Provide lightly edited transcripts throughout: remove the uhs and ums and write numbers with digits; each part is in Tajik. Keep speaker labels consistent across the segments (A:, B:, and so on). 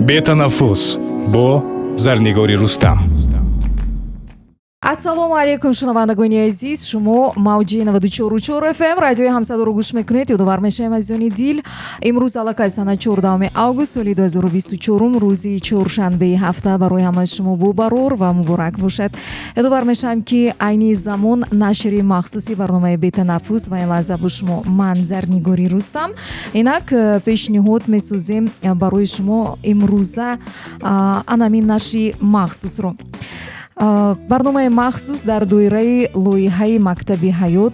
A: Бетанаффус бо Зарнигори Рустам.
B: Ассалому алайкум, шунавандагони азиз! Шумо мавҷи 94,4 FM радиои Ҳамсадоро гӯш мекунед. Ёдовар мешавем, азизони дил, имрӯз аллакай сана 14 август соли 2024, рӯзи чоршанбеи ҳафта барои ҳамаи шумо бобарор ва муборак бошад. Ёдовар мешавам, ки айни замон нашри махсуси барномаи «Бетанаффус» ва ин лаҳза бо шумо ман, Зарнигори Рустам. Инак пешниҳод месозем барои шумо имрӯза анамин нашри махсусро. Барномаи махсус дар доираи лоиҳаи «Мактаби ҳаёт»,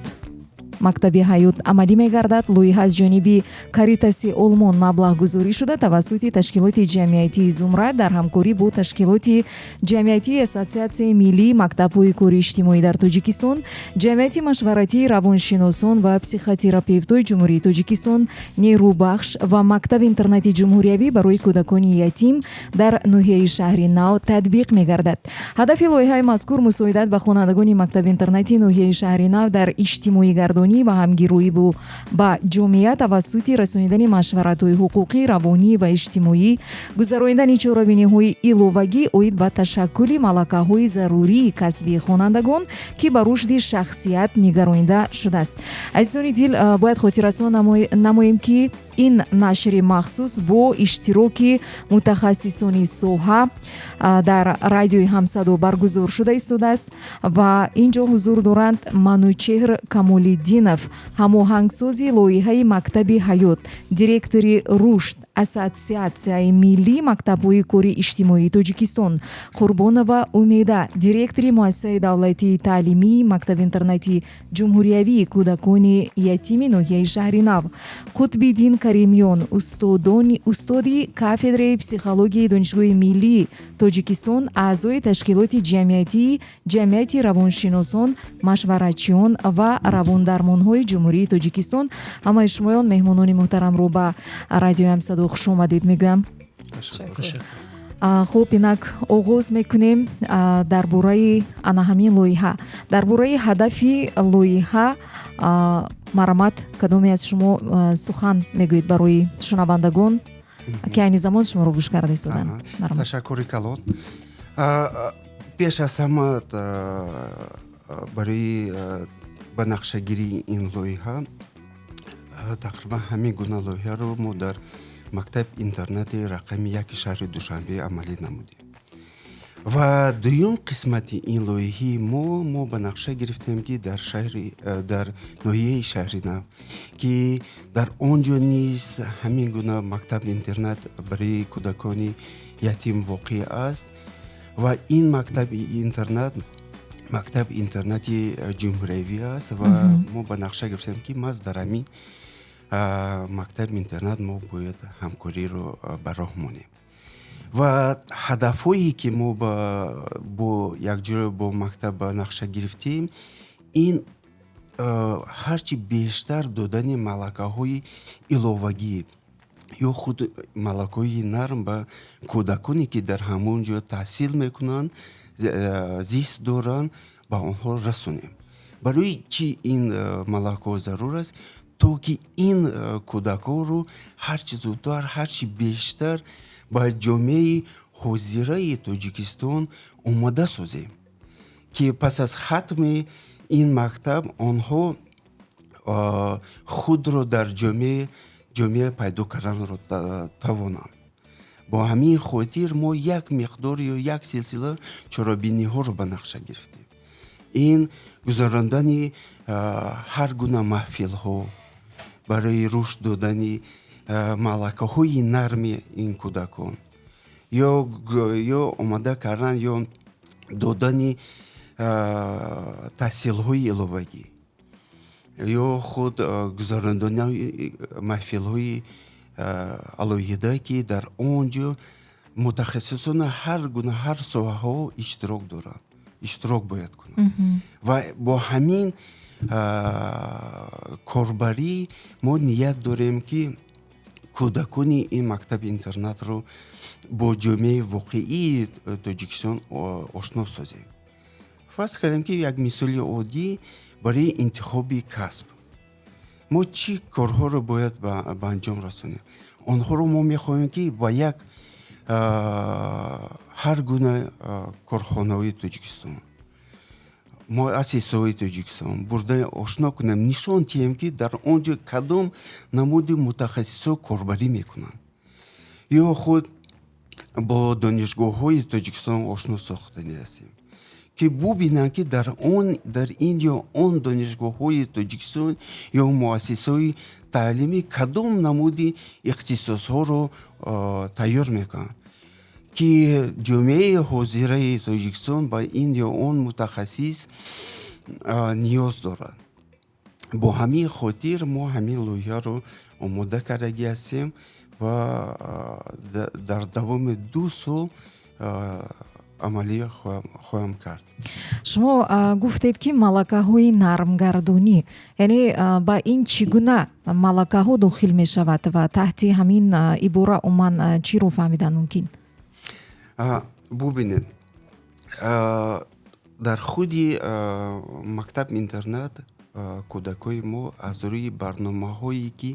B: «Мактаби ҳаёт» амалӣ мегардад. Лоиҳа аз ҷониби Каритаси Олмон маблағгузорӣ шуда, тавассути ташкилоти ҷамъиятии «Зумрад» дар ҳамкорӣ бо ташкилоти ҷамъиятии Ассотсиатсияи миллии мактабҳои кори иҷтимоӣ дар Тоҷикистон, Ҷамъияти машваратии равоншиносон ва психотерапевтҳои Ҷумҳурии Тоҷикистон, «Нерӯбахш» ва мактаби интернати ҷумҳуриявӣ барои кӯдакони ятим дар ноҳияи Шаҳри Нав татбиқ мегардад. Ҳадафи лоиҳаи мазкур мусоидат ба хонандагони мактаби интернати ноҳияи Шаҳри Нав дар иҷтимоӣ гардонӣ ва ҳамгироӣ ба ҷомеа тавассути расонидани машваратҳои ҳуқуқӣ, равонӣ ва иҷтимоӣ, гузаронидани чорабиниҳои иловагӣ оид ба ташаккули малакаҳои зарурии касбии хонандагон, ки ба рушди шахсият нигаронида шудааст. Азизони дил, бояд хотиррасон намоем, ки ин нашри махсус бо иштироки мутахассисони соҳа дар радиои Ҳамсадо баргузор шуда истодааст ва ин ҷо ҳузур доранд Манучеҳр Камолиддинов, ҳамоҳангсози лоиҳаи «Мактаби ҳаёт», директори Рушд, Ассотсиатсияи миллии мактабҳои кори иҷтимоии Тоҷикистон, Қурбонова Умеда, директори муассисаи давлатии таълимии мактаби интернатии ҷумҳуриявии кӯдакони ятими ноҳияи Шаҳри Нав, Қутбиддин Каримён, устоди кафедраи психологияи Донишгоҳи миллии Тоҷикистон, аъзои ташкилоти ҷамъиятии Ҷамъияти равоншиносон, машваратчиён ва равондармонҳои Ҷумҳурии Тоҷикистон. Ҳамаи шумоён, меҳмонони муҳтарамро, ба радиои Ҳамсадо хушомадед мегӯям. Хуб, инак оғоз мекунем дар бораи ана ҳамин лоиҳа, дар бораи ҳадафи лоиҳа. Марҳамат, кадоме аз шумо сухан мегӯед барои шунавандагон, ки айни замон шуморо гӯш карда истоданд?
C: Ташаккури калон. Пеш аз ҳама, барои ба нақшагирии ин лоиҳа, тақрибан ҳамин гуна лоиҳаро мо дар мактаб интернати рақами яки шаҳри Душанбе амалӣ намудем. Ва дуюм қисмати ин лоиҳаи мо ба нақша гирифтем, ки дар шаҳри, дар ноҳияи Шаҳри Нав, ки дар он ҷо низ ҳамин гуна мактаб интернат барои кӯдакони ятим воқеъ аст ва ин мактаби интернат мактаби интернати ҷумҳуриявӣ аст. Ва мо ба нақша гирифтем, ки маҳз дар ҳамин мактаби интернат мо бояд ҳамкориро ба роҳ монем. Ва ҳадафҳое, ки мо бо якҷоя бо мактаб ба нақша гирифтем, ин ҳарчи бештар додани малакаҳои иловагӣ ё худ малакаҳои нарм ба кӯдаконе, ки дар ҳамон ҷо таҳсил мекунанд, зист доранд, ба онҳо расонем. Барои чӣ ин малакаҳо зарур аст? То ки ин кӯдакҳоро ҳарчи зудтар, ҳарчи бештар ба ҷомеаи ҳозираи Тоҷикистон омода созем, ки пас аз хатми ин мактаб онҳо худро дар ҷомеа пайдо карданро тавонанд. Бо ҳамин хотир мо як миқдор ё як силсила чорабиниҳоро ба нақша гирифтем. Ин гузарондани ҳар гуна маҳфилҳо барои рушд додани малакаҳои нарми ин кӯдакон ё омода кардан ё додани таҳсилҳои иловагӣ ё худ гузарондани маҳфилҳои алоҳида, ки дар он ҷо мутахассисони ҳар гуна, ҳар соҳаҳо иштирок доранд, иштирок бояд кунанд. Ва бо ҳамин корбарӣ мо ният дорем, ки кӯдакони ин мактаби интернатро бо ҷомеаи воқеии Тоҷикистон ошно созем. Фарз кардем, ки як мисоли оддӣ: барои интихоби касб мо чӣ корҳоро бояд ба анҷом расонем? Онҳоро мо мехоҳем, ки ба як Ҳар гуна корхонаҳои Тоҷикистон, муассисаҳои Тоҷикистон бурда ошно кунем, нишон диҳем, ки дар он ҷо кадом намуди мутахассисҳо корбарӣ мекунанд, ё худ бо донишгоҳҳои Тоҷикистон ошно сохтанӣ ҳастем, ки бубинанд, ки дар ин ё он донишгоҳҳои Тоҷикистон ё муассисаҳои таълимӣ кадом намуди ихтисосҳоро тайёр мекунанд, ки ҷомеаи ҳозираи Тоҷикистон ба ин ё он мутахассис ниёз дорад. Бо ҳамин хотир мо ҳамин лоиҳаро омода кардагӣ ҳастем ва дар давоми 2 сол амалӣ хоҳам кард.
B: Шумо гуфтед, ки малакаҳои нармгардонӣ, яъне ба ин чӣ гуна малакаҳо дохил мешавад ва таҳти ҳамин ибора умуман чиро фаҳмидан мумкин?
C: Бубинед, дар худи мактаб интернат кӯдакҳои мо аз рӯи барномаҳое, ки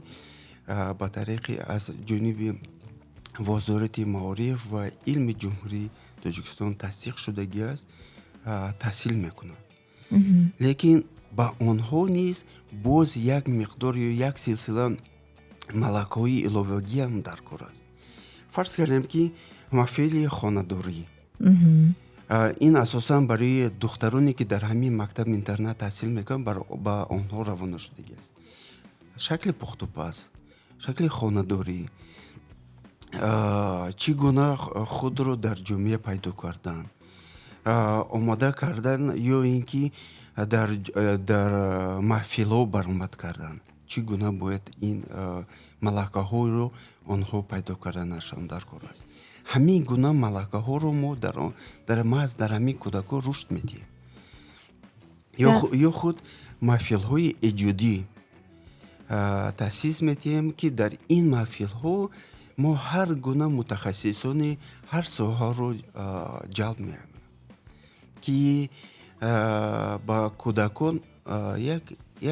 C: ба тариқи аз ҷониби Вазорати маориф ва илми Ҷумҳурии Тоҷикистон тасдиқ шудагӣ аст, таҳсил мекунанд, лекин ба онҳо низ боз як миқдор ё як силсила малакаҳои иловагиам дар кор аст. Фарз кардем, ки маҳфили хонадорӣ, ин асосан барои духтароне, ки дар ҳамин мактаб интернат таҳсил мекунанд, ба онҳо равона шудагӣ аст. Шакли пухтупаз, шакли хонадорӣ, чӣ гуна худро дар ҷомеа пайдо кардан, омода кардан ё ин ки дар маҳфилҳо баромад кардан чӣ гуна бояд, ин малакаҳоро онҳо пайдо карданашон дар кор аст. Ҳамин гуна малакаҳоро мо дар маҳз дар ҳамин кӯдакҳо рушд медиҳем. Ё худ маҳфилҳои эҷодӣ таъсис медиҳем, ки дар ин маҳфилҳо мо ҳар гуна мутахассисони ҳар соҳаро ҷалб меамем, ки ба кӯдакон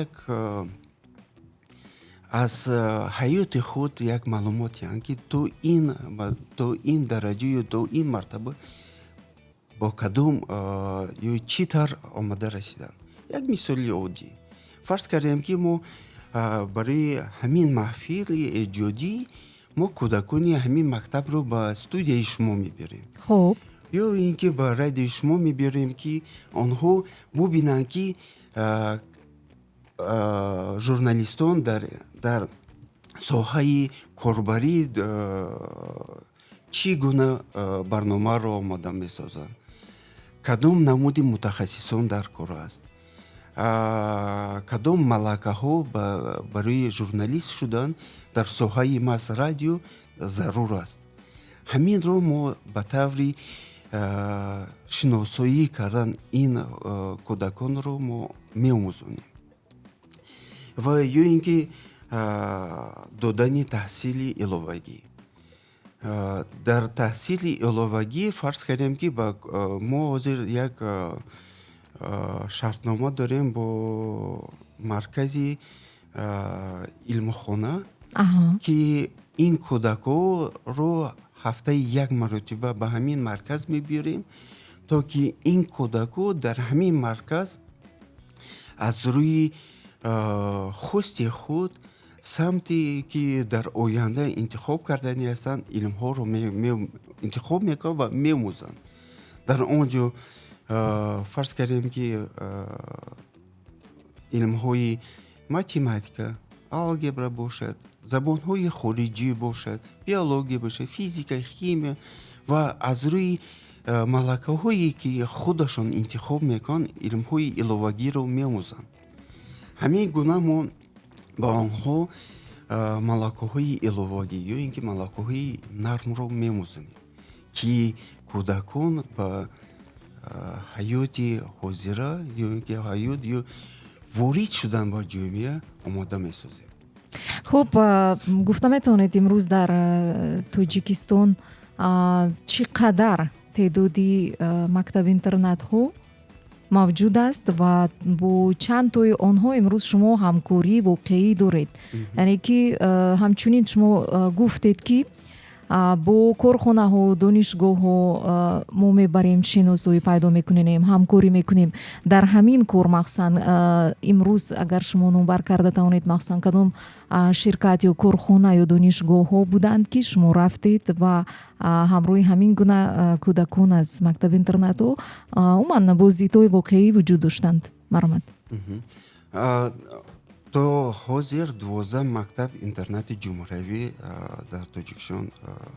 C: як аз ҳаёти худ як маълумот диҳанд, ки то ин дараҷа ё то ин мартаба бо кадом ё чӣ тавр омада расиданд. Як мисоли оддӣ: фарз кардем, ки мо барои ҳамин маҳфили эҷодӣ мо кӯдакони ҳамин мактабро ба студияи шумо мебарем ё ин ки ба радиои шумо мебарем, ки онҳо бубинанд, ки журналистон дар соҳаи корбарӣ чӣ гуна барномаро омода месозанд, кадом намуди мутахассисон дар кор аст, кадом малакаҳо барои журналист шудан дар соҳаи маҳз радио зарур аст. Ҳаминро мо ба таври шиносоӣ кардан ин кӯдаконро мо меомӯзонем. Ва ё ин ки додани таҳсили иловагӣ. Дар таҳсили иловагӣ фарз кардем, ки мо ҳозир як шартнома дорем бо маркази илмхона, ки ин кӯдакҳоро ҳафтаи як маротиба ба ҳамин марказ мебиёрем, то ки ин кӯдакҳо дар ҳамин марказ аз рӯи хости худ самте, ки дар оянда интихоб кардани ҳастанд, илмҳоро интихоб мекунанд ва меомӯзанд. Дар он ҷо, фарз кардем, ки илмҳои математика, алгебра бошад, забонҳои хориҷӣ бошад, биология бошад, физика, химия, ва аз рӯи малакаҳое, ки худашон интихоб мекунанд, илмҳои иловагиро меомӯзанд. Ҳамин гуна мо ба онҳо малакаҳои иловагӣ ё ин ки малакаҳои нармро меомӯзонем, ки кӯдакон ба ҳаёти ҳозира ё ин ки ҳаёт ё ворид шудан ба ҷомеа омода месозем.
B: Хуб, гуфта метавонед, имрӯз дар Тоҷикистон чӣ қадар теъдоди мактаб интернатҳо мавҷуд аст ва бо чанд тои онҳо имрӯз шумо ҳамкории воқеӣ доред? Яъне ки ҳамчунин шумо гуфтед, ки Бо корхонаҳо, донишгоҳҳо мо мебарем, шиносоӣ пайдо мекунем, ҳамкорӣ мекунем. Дар ҳамин кор махсусан имрӯз агар шумо номбар карда тавонед, махсусан кадом ширкат ё корхона ё донишгоҳҳо буданд, ки шумо рафтед ва ҳамроҳи ҳамин гуна кӯдакон аз мактаби интернатҳо умуман боздидҳои воқеӣ вуҷуд доштанд? Марҳамат.
C: То ҳозир 12 мактаб интернати ҷумҳуриявӣ дар Тоҷикистон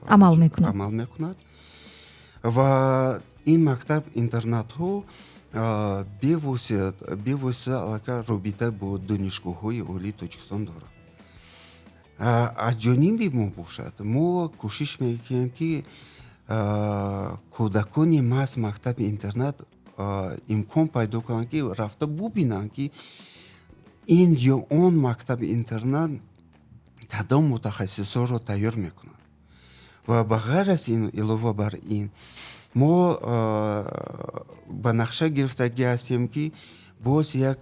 B: амал мекунад.
C: Амал мекунад ва ин мактаб интернатҳо бевосита аллакай робита бо донишгоҳҳои олии Тоҷикистон дорад. Аз ҷониби мо бошад, мо кӯшиш мекунем, ки кӯдакони маҳз мактаби интернат имкон пайдо кунанд, ки рафта бубинанд, ки ин ё он мактаби интернат кадом мутахассисҳоро тайёр мекунад. Ва ба ғайр аз ин, илова бар ин, мо ба нақша гирифтагӣ ҳастем, ки боз як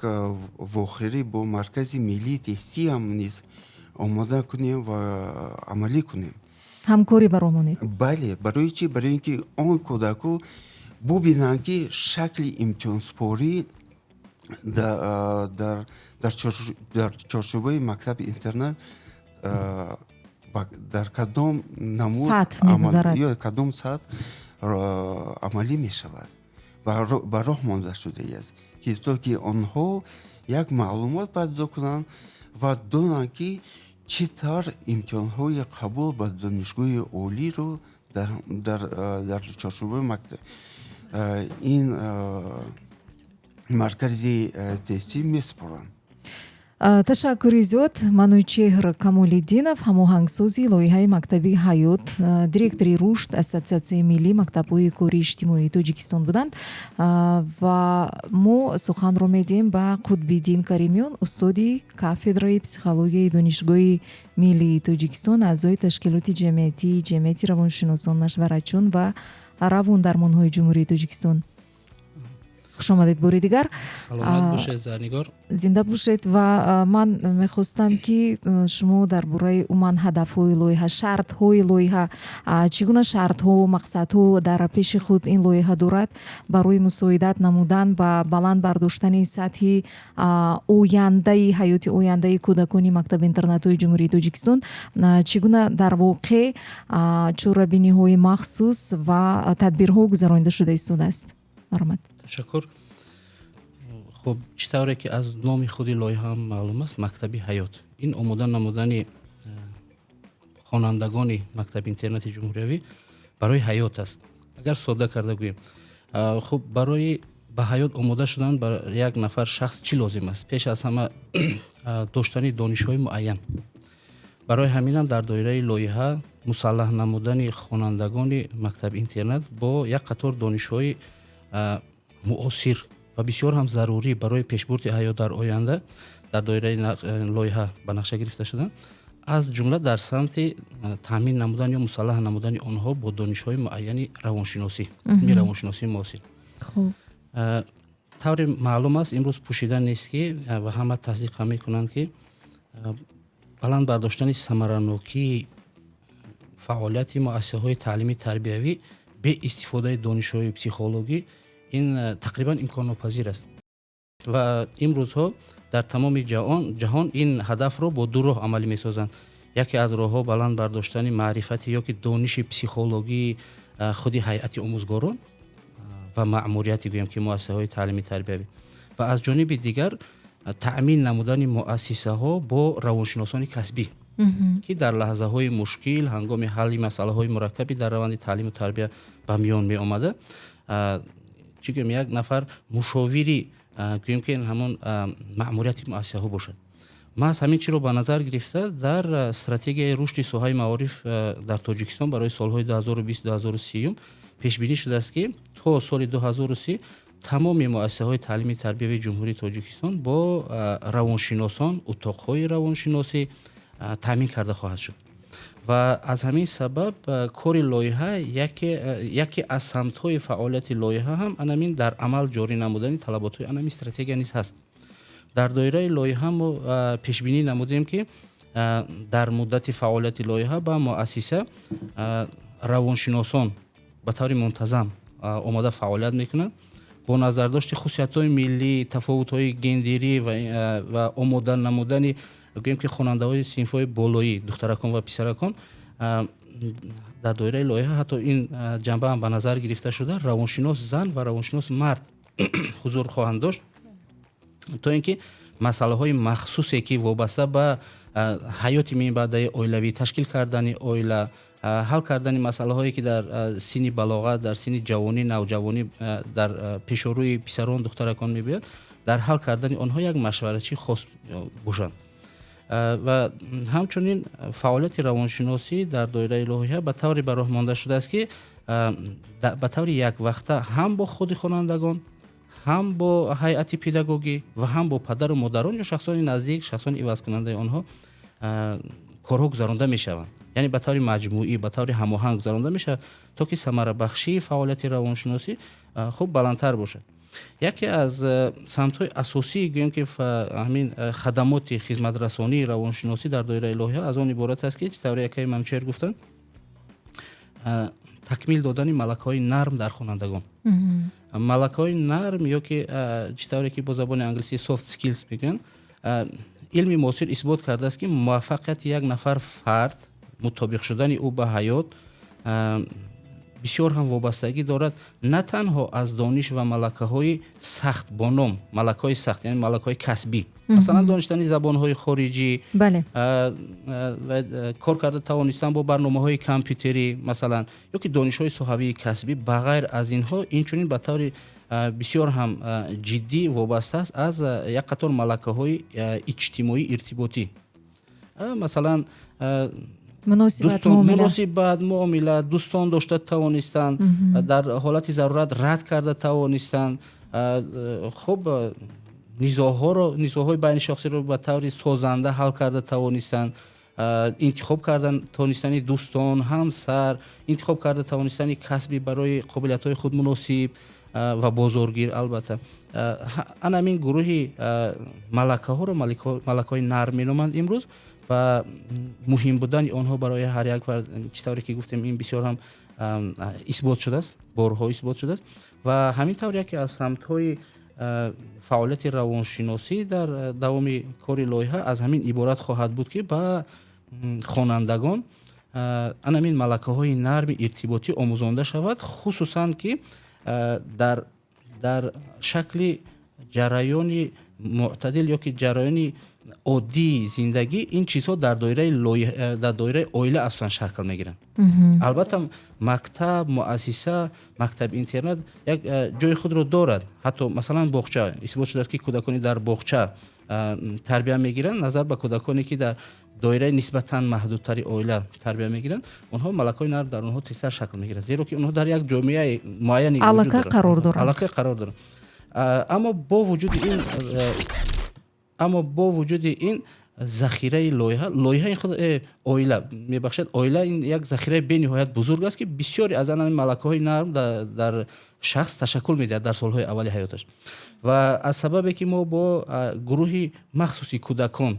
C: вохӯрӣ бо Маркази миллии тестиам низ омода кунем ва амалӣ кунем.
B: Ҳамкорӣ баромонед.
C: Бале, барои чӣ? Барои ин ки он кӯдако бубинанд, ки шакли имтиҳонсупорӣ дар чорчӯбаи мактаби интернат дар кадом намуд
B: сатҳ мегузарад.
C: Ё кадом сатҳ амалӣ мешавад, ба роҳ монда шудааст, ки то ки онҳо як маълумот пайдо кунанд ва донанд, ки чӣ тавр имтиҳонҳои қабул ба донишгоҳи олиро дар чорчӯбаи ин маркази тестӣ месупоранд.
B: Ташаккури зиёд. Манучеҳр Камолиддинов, ҳамоҳангсози лоиҳаи мактаби ҳаёт, директори Рушд Ассотсиатсияи миллии мактабҳои кори иҷтимоии Тоҷикистон буданд. Ва мо суханро медиҳем ба Қутбиддин Каримиён, устоди кафедраи психологияи Донишгоҳи миллии Тоҷикистон, аъзои ташкилоти ҷамъиятии Ҷамъияти равоншиносон, машваратчиён ва равондармонҳои Ҷумҳурии Тоҷикистон. Хуш омадед бори дигар.
D: Саломат бошед, Зарнигор.
B: Зинда бошед. Ва ман мехостам, ки шумо дар бораи умуман ҳадафҳои лоиҳа, шартҳои лоиҳа, чӣ гуна шартҳо, мақсадҳо дар пеши худ ин лоиҳа дорад барои мусоидат намудан ба баланд бардоштани сатҳи ояндаи ҳаёти ояндаи кӯдакони мактаби интернатҳои Ҷумҳурии Тоҷикистон, чӣ гуна дар воқеъ чорабиниҳои махсус ва тадбирҳо гузаронида шуда истодааст. Марҳамат.
D: Ташаккур. Хуб, чӣ тавре ки аз номи худи лоиҳа маълум аст, мактаби ҳаёт ин омода намудани хонандагони мактаби интернати ҷумҳуриявӣ барои ҳаёт аст, агар содда карда гӯем. Хуб, барои ба ҳаёт омода шудан ба як нафар шахс чӣ лозим аст? Пеш аз ҳама доштани донишҳои муайян. Барои ҳаминам дар доираи лоиҳа мусаллаҳ намудани хонандагони мактаби интернат бо як қатор донишҳои муосир ва бисёр ҳам зарурӣ барои пешбурди ҳаёт дар оянда дар доираи лоиҳа ба нақша гирифта шуданд, аз ҷумла дар самти таъмин намудан ё мусаллаҳ намудани онҳо бо донишҳои муайяни равоншиносӣ, илми равоншиносии муосир. Тавре маълум аст, имрӯз пӯшида нест, ки ва ҳама тасдиқ ҳам мекунанд, ки баланд бардоштани самаранокии фаъолияти муассисаҳои таълимӣ тарбиявӣ бе истифодаи донишҳои психологӣ ин тақрибан имконнопазир аст. Ва имрӯзҳо дар тамоми ҷаҳон ин ҳадафро бо ду роҳ амалӣ месозанд. Яке аз роҳҳо баланд бардоштани маърифати ёки дониши психологии худи ҳайати омӯзгорон ва маъмурияти, гӯем ки, муассисаҳои таълимӣ тарбиявӣ ва аз ҷониби дигар таъмин намудани муассисаҳо бо равоншиносони касбӣ, ки дар лаҳзаҳои мушкил, ҳангоми ҳалли масъалаҳои мураккабӣ дар раванди таълиму тарбия ба миён меомада, чӣ гӯем, як нафар мушовири, гӯем ки, ҳамон маъмурияти муассисаҳо бошад. Маҳз ҳамин чиро ба назар гирифта, дар стратегияи рушди соҳаи маориф дар Тоҷикистон барои солҳои 2020-2030 пешбинӣ шудааст, ки то соли 2030 тамоми муассисаҳои таълими тарбиявии Ҷумҳурии Тоҷикистон бо равоншиносон, утоқҳои равоншиносӣ таъмин карда хоҳад шуд. Ва аз ҳамин сабаб кори лоиҳа, яке аз самтҳои фаъолияти лоиҳа ҳам анамин дар амал ҷорӣ намудани талаботҳои анамин стратегия низ ҳаст. Дар доираи лоиҳа мо пешбинӣ намудем, ки Дар муддати фаъолияти лоиҳа ба муассиса равоншиносон ба таври мунтазам омода фаъолият мекунанд бо назардошти хусусиятҳои миллӣ, тафовутҳои гендерӣ ва омода намудани, гӯем ки, хонандаҳои синфҳои болоӣ, духтаракон ва писаракон. Дар доираи лоиҳа ҳатто ин ҷанба ҳам ба назар гирифта шуда, равоншинос зан ва равоншинос мард ҳузур хоҳанд дошт, то ин ки масъалаҳои махсусе, ки вобаста ба ҳаёти минбаъдаи оилавӣ, ташкил кардани оила, ҳал кардани масъалаҳое, ки дар синни балоғат, дар синни ҷавонӣ, навҷавонӣ дар пешорӯи писарон, духтаракон мебиёяд, дар ҳал кардани онҳо як машваратчии хос бошанд. Ва ҳамчунин фаъолияти равоншиносӣ дар доираи лоиҳа ба тавре ба роҳ монда шудааст, ки ба таври яквақта ҳам бо худи хонандагон, ҳам бо ҳайати педагогӣ ва ҳам бо падару модарон ё шахсони наздик, шахсони ивазкунандаи онҳо корҳо гузаронда мешаванд, яъне ба таври маҷмӯӣ, ба таври ҳамоҳанг гузаронда мешавад, то ки самарабахшии фаъолияти равоншиносӣ хуб баландтар бошад. Яке аз самтҳои асосии, гӯем ки, ҳамин хадамоти хизматрасонии равоншиносӣ дар доираи лоиҳа аз он иборат аст, ки чӣ тавре акаи Манучеҳр гуфтанд, такмил додани малакаҳои нарм дар хонандагон. Малакаҳои нарм ё ки чӣ тавре ки бо забони англисӣ soft skills мегӯянд, илми муосир исбот кардааст, ки муваффақияти як нафар фард, мутобиқ шудани ӯ ба ҳаёт бисёр ҳам вобастагӣ дорад на танҳо аз дониш ва малакаҳои сахт, бо ном малакаҳои сахт, яъне малакаҳои касбӣ, масалан, донистани забонҳои хориҷӣ, кор карда тавонистан бо барномаҳои компютерӣ, масалан, ё ки донишҳои соҳавии касбӣ. Ба ғайр аз инҳо, инчунин ба таври бисёр ҳам ҷиддӣ вобаста аст аз як қатор малакаҳои иҷтимоӣ, иртиботӣ, масалан, муносибат, муомила, дӯстон дошта тавонистанд, дар ҳолати зарурат рад карда тавонистанд, хуб, низоъҳоро, низоъҳои байнишахсиро ба таври созанда ҳал карда тавонистанд, интихоб карда тавонистани дӯстон, ҳамсар, интихоб карда тавонистани касби барои қобилиятҳои худ муносиб ва бозоргир. Албатта, ана ҳамин гурӯҳи малакаҳоро малакаҳои нарм меноманд имрӯз ва муҳим будани онҳо барои ҳар як фард, чӣ тавре ки гуфтем, ин бисёр ҳам исбот шудааст, борҳо исбот шудааст. Ва ҳамин тавр яке аз самтҳои фаъолияти равоншиносӣ дар давоми кори лоиҳа аз ҳамин иборат хоҳад буд, ки ба хонандагон ана ҳамин малакаҳои нарми иртиботӣ омӯзонда шавад, хусусан ки дар шакли ҷараёни мӯътадил ё ки ҷараёни оддии зиндагӣ. Ин чизҳо дар доираи оила асосан шакл мегиранд. Албатта, мактаб, муассиса, мактаб интернат як ҷои худро дорад, ҳатто, масалан, боғча. Исбот шудааст, ки кӯдакони дар боғча тарбия мегиранд, назар ба кӯдаконе, ки дар доираи нисбатан маҳдудтари оила тарбия мегиранд, онҳо малакаҳои нарм дар онҳо тезтар шакл мегирад, зеро ки онҳо дар як ҷомеаи муайяне
B: аллакай қарор доранд.
D: Аллакай қарор доранд. Аммо бо вуҷуди ин захираи лоиҳа, лоиҳаи худ оила, мебахшед, оила ин як захираи бениҳоят бузург аст, ки бисёре аз ан малакаҳои нарм дар шахс ташаккул медиҳад дар солҳои аввали ҳаёташ. Ва аз сабабе ки мо бо гурӯҳи махсуси кӯдакон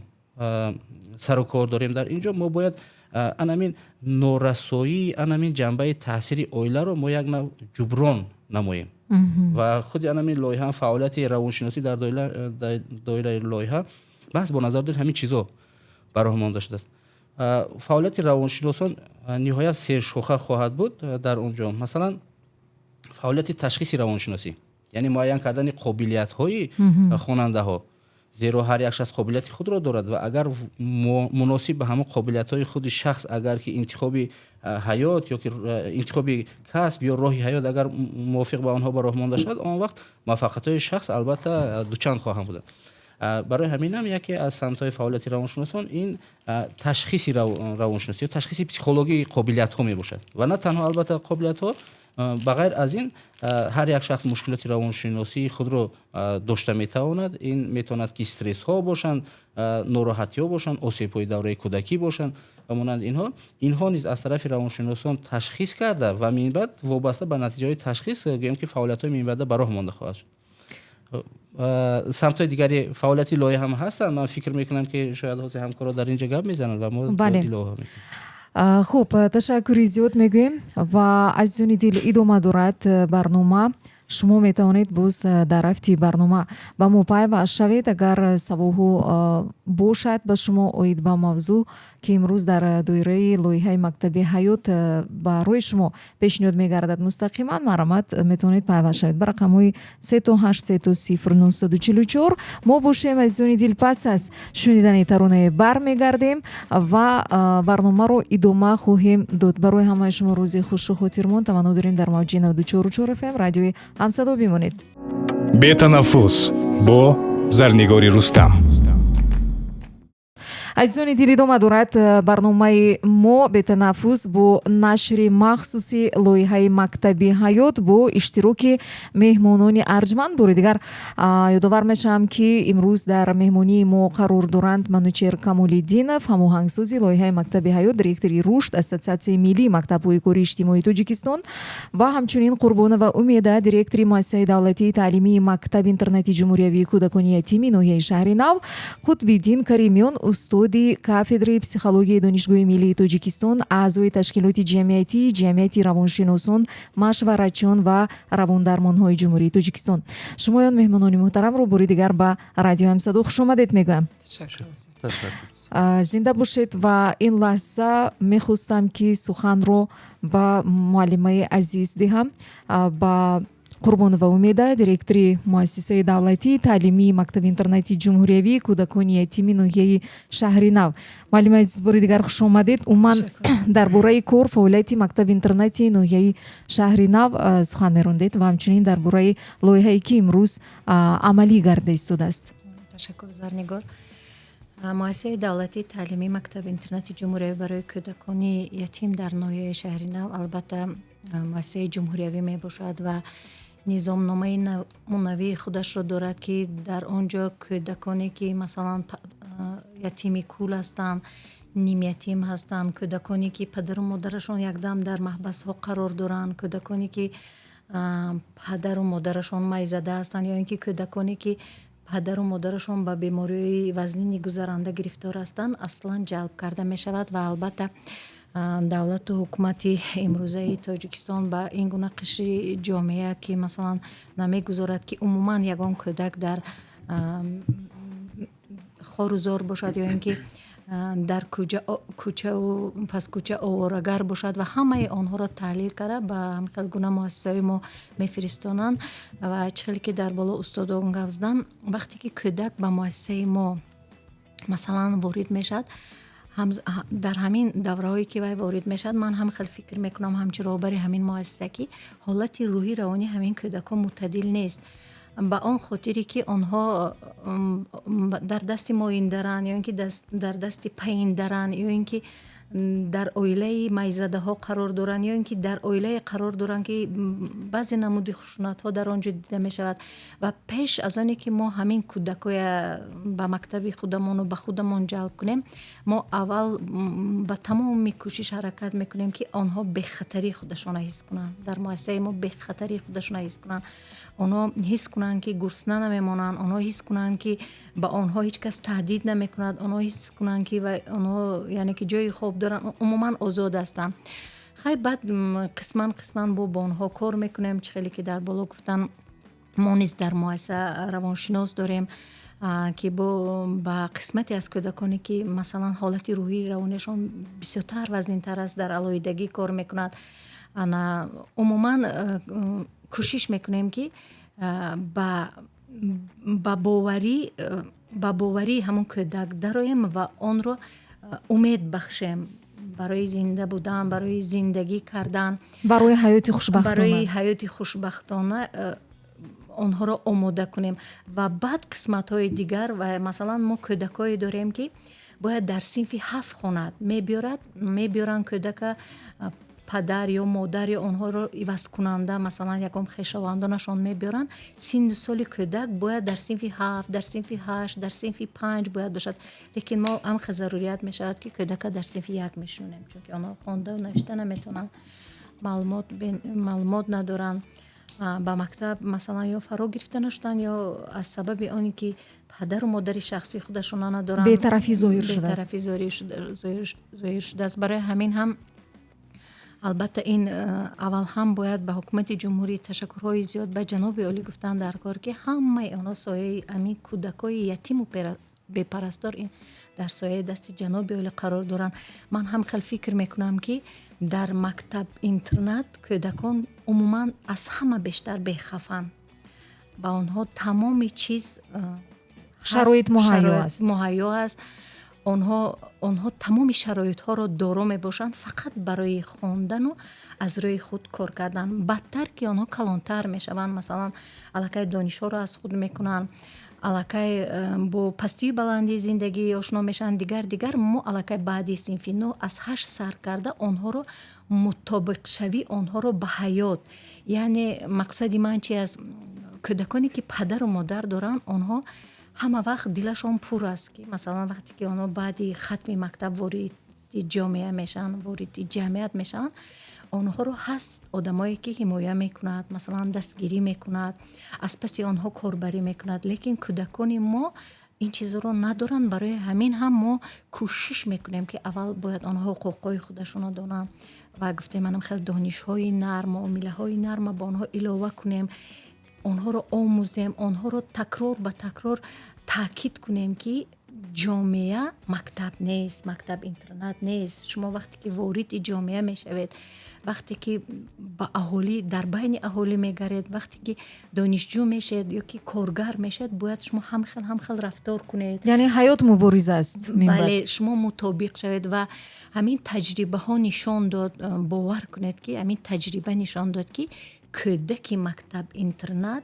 D: сару кор дорем, дар ин ҷо мо бояд анамин норасоии анамин ҷанбаи таъсири оиларо мо як нав ҷуброн намоем. Ва худи анамин лоиҳа, фаъолияти равоншиносӣ дар доираи лоиҳа баҳс бо назар дошт ҳамин чизо ба роҳ монда шудааст. Фаъолияти равоншиносон ниҳоят сершоха хоҳад буд. Дар он ҷо, масалан, фаъолияти ташхиси равоншиносӣ, яъне муайян кардани қобилиятҳои хонандаҳо, зеро ҳар як шахс қобилияти худро дорад ва агар муносиб ба ҳамон қобилиятҳои худи шахс, агар ки интихоби ҳаёт ё ки интихоби касб ё роҳи ҳаёт агар мувофиқ ба онҳо ба роҳ монда шавад, он вақт муваффақиятҳои шахс, албатта, дучанд хоҳанд буданд. Барои ҳаминам яке аз самтҳои фаъолияти равоншиносон ин ташхиси равоншиносӣ ё ташхиси психологии қобилиятҳо мебошад. Ва на танҳо, албатта, қобилиятҳо, ба ғайр аз ин ҳар як шахс мушкилоти равоншиносии худро дошта метавонад. Ин метавонад, ки стрессҳо бошанд, нороҳатиҳо бошанд, осебҳои давраи кӯдакӣ бошанд ва монанди инҳо. Инҳо низ аз тарафи равоншиносон ташхис карда ва минбаъд вобаста ба натиҷаҳои ташхис, гӯем ки, фаъолиятҳои минбаъда ба роҳ монда хоҳад шуд. Самтҳои дигари фаъолияти лоиҳа ҳам ҳастанд. Ман фикр мекунам, ки шояд ҳозир ҳамкоро дар ин ҷо гап мезананд ва мо иловаҳо
B: мекунем. Хуб, ташаккури зиёд мегӯем ва, азизони дил, идома дорад барнома. Шумо метавонед боз дар рафти барнома ба мо пайваст шавед, агар саволҳо бошад ба шумо оид ба мавзӯъ, ки имрӯз дар доираи лоиҳаи мактаби ҳаёт барои шумо пешниҳод мегардад мустақиман. Марҳамат, метавонед пайваст шавед ба рақамҳои 3 8 3 0 944. Мо бошем, азизони дил, пас аз шунидани таронае бармегардем ва барномаро идома хоҳем дод. Барои ҳамаи шумо рӯзи хушу хотирмон таманно дорем. Дар мавҷи 94,4 фм радиои ҳамсадо бимонед.
A: Бетанаффус бо Зарнигори Рустам.
B: Азизони дил, идома дорад барномаи мо «Бетанаффус» бо нашри махсуси лоиҳаи мактаби ҳаёт бо иштироки меҳмонони арҷманд. Бори дигар ёдовар мешавам, ки имрӯз дар меҳмонии мо қарор доранд Манучер Камолиддинов, ҳамоҳангсози лоиҳаи мактаби ҳаёт, директори рушд Ассотсиатсияи миллии мактабҳои кори иҷтимоии Тоҷикистон ва ҳамчунин Қурбонова Умеда, директори муассисаи давлатии таълимии мактаби интернати ҷумҳуриявии кӯдакони ятими ноҳияи Шаҳри Нав, Қутбиддин Каримён, устоди кафедраи психологияи Донишгоҳи миллии Тоҷикистон, аъзои ташкилоти ҷамъиятии Ҷамъияти равоншиносон, машваратчиён ва равондармонҳои Ҷумҳурии Тоҷикистон. Шумоён, меҳмонони муҳтарамро, бори дигар ба радио Ҳамсадо хушомадед мегӯям. Зинда бошед. Ва ин лаҳза мехостам, ки суханро ба муаллимаи азиз диҳам, ба Қурбонова Умеда, директори муассисаи давлатии таълимии мактаби интернатии ҷумҳуриявии кӯдакони ятими ноҳияи Шаҳри Нав. Муаллимаи азиз, бори дигар хуш омадед. Умуман, дар бораи кор, фаъолияти мактаби интернатии ноҳияи Шаҳри Нав сухан мерондед ва ҳамчунин дар бораи лоиҳае, ки имрӯз амалӣ гарда истодааст.
E: Ташаккур, Зарнигор. Муассисаи давлатии таълимии мактаби интернати ҷумҳуриявӣ барои кӯдакони ятим дар ноҳияи Шаҳри Нав албатта муассисаи ҷумҳуриявӣ мебошад ва низомномаи намунавии худашро дорад, ки дар он ҷо кӯдаконе, ки масалан ятими кул ҳастанд, нимятим ҳастанд, кӯдаконе, ки падару модарашон якдам дар маҳбасҳо қарор доранд, кӯдаконе, ки падару модарашон майзада ҳастанд, ё ин ки кӯдаконе, ки падару модарашон ба бемориҳои вазнини гузаранда гирифтор ҳастанд, аслан ҷалб карда мешавад. Ва албатта давлату ҳукумати имрӯзаи Тоҷикистон ба ин гуна қишри ҷомеа, ки масалан намегузорад, ки умуман ягон кӯдак дар хору зор бошад ё ин ки дар кӯчаву паскӯча оворагар бошад, ва ҳамаи онҳоро таҳлил карда, ба ҳамин гуна муассисаҳои мо мефиристонанд. Ва чӣ хеле ки дар боло устодон гап заданд, вақте ки кӯдак ба муассисаи мо масалан ворид мешавад, дар ҳамин давраҳое, ки вай ворид мешавад, ман ҳам хеле фикр мекунам, ҳамчун роҳбари ҳамин муассиса, ки ҳолати рӯҳӣ равонии ҳамин кӯдакон мӯътадил нест, ба он хотире ки онҳо дар дасти моиндаранд ё ин ки дар дасти паиндаранд, ё ин ки дар оилаи майзадаҳо қарор доранд, ё ин ки дар оилае қарор доранд, ки баъзе намуди хушунатҳо дар он ҷо дида мешавад. Ва пеш аз оне ки мо ҳамин кӯдакоя ба мактаби худамону ба худамон ҷалб кунем, мо аввал ба тамоми кӯшиш ҳаракат мекунем, ки онҳо бехатарии худашонро ҳис кунанд, дар муассисаи мо бехатарии худашонро ҳис кунанд, онҳо ҳис кунанд, ки гурусна намемонанд, онҳо ҳис кунанд, ки ба онҳо ҳеҷ кас таҳдид намекунад, онҳо ҳис кунанд, ки онҳо яъне ки ҷои хоб доранд, умуман озод ҳастанд. Хай, баъд қисман қисман бо онҳо кор мекунем. Чӣ хеле ки дар боло гуфтан, мо низ дар муассиса равоншинос дорем, ки бо ба қисмате аз кӯдаконе, ки масалан ҳолати рӯҳии равонияшон бисёртар вазнинтар аст, дар алоҳидагӣ кор мекунад. Ана умуман кӯшиш мекунем, ки ба боварии ҳамон кӯдак дароем ва онро умед бахшем барои зинда будан, барои зиндагӣ кардан,
B: барои ҳаёти хушбахтона.
E: Барои ҳаёти хушбахтона онҳоро омода кунем. Ва баъд қисматҳои дигар, ва масалан мо кӯдакое дорем, ки бояд дар синфи 7 хонад, мебиёранд кӯдака падар ё модар ё онҳоро ивазкунанда, масалан ягон хешовандонашон мебиёранд. Синну соли кӯдак бояд дар синфи 7, дар синфи 8, дар синфи 5 бояд бошад, лекин мо ҳамхел зарурият мешавад, ки кӯдака дар синфи 1 мешунем, чунки онҳо хондаву навишта наметавонанд, маълумот надоранд. Ба мактаб, масалан, ё фаро гирифта нашуданд, ё аз сабаби оне ки падару модари шахсии худашона надоранд.
B: Бетарафӣ зоҳир шудааст.
E: Бетарафӣ зоҳир шудааст. Барои ҳамин ҳам, албатта, ин аввал ҳам бояд ба ҳукумати ҷумҳурӣ ташаккурҳои зиёд, ба ҷаноби олӣ гуфтан дар кор, ки ҳамаи онҳо сояи ҳамин кӯдакҳои ятиму бепарастор ин дар сояи дасти ҷаноби олӣ қарор доранд. Ман ҳам хел фикр мекунам, ки дар мактаб интернат кӯдакон умуман аз ҳама бештар бехавфанд, ба онҳо тамоми чиз
B: шароит муҳайё аст.
E: Муҳайё аст. Онҳо тамоми шароитҳоро доро мебошанд фақат барои хондану аз рӯи худ кор кардан. Баъдтар ки онҳо калонтар мешаванд, масалан, аллакай донишҳоро аз худ мекунанд, аллакай бо пастию баландии зиндагӣ ошно мешаванд, дигар дигар мо аллакай баъди синфи нӯ, аз ҳашт сар карда, онҳоро мутобиқшавӣ онҳоро ба ҳаёт. Яъне мақсади ман чи аст? Кӯдаконе ки падару модар доранд, онҳо ҳама вақт дилашон пур аст, ки масалан, вақте ки онҳо баъди хатми мактаб вориди ҷомеа мешаванд, вориди ҷамъият мешаванд, онҳоро ҳаст одамое ки ҳимоя мекунад, масалан, дастгирӣ мекунад, аз паси онҳо корбарӣ мекунад. Лекин кӯдакони мо ин чизро надоранд. Барои ҳамин ҳам мо кӯшиш мекунем, ки аввал бояд онҳо ҳуқуқҳои худашонро донанд ва гуфтем, манам хеле донишҳои нарм, муомилаҳои нарма ба онҳо илова кунем, онҳоро омӯзем, онҳоро такрор ба такрор таъкид кунем, ки ҷомеа мактаб нест, мактаб интернат нест. Шумо вақте ки вориди ҷомеа мешавед, вақте ки ба аҳолӣ, дар байни аҳолӣ мегардед, вақте ки донишҷӯ мешавед ё ки коргар мешавед, бояд шумо ҳамхел ҳамхел рафтор кунед.
B: Яъне ҳаёт мубориза аст.
E: Бале, шумо мутобиқ шавед. Ва ҳамин таҷрибаҳо нишон дод, бовар кунед, ки ҳамин таҷриба нишон дод, ки кӯдаки мактаб интернат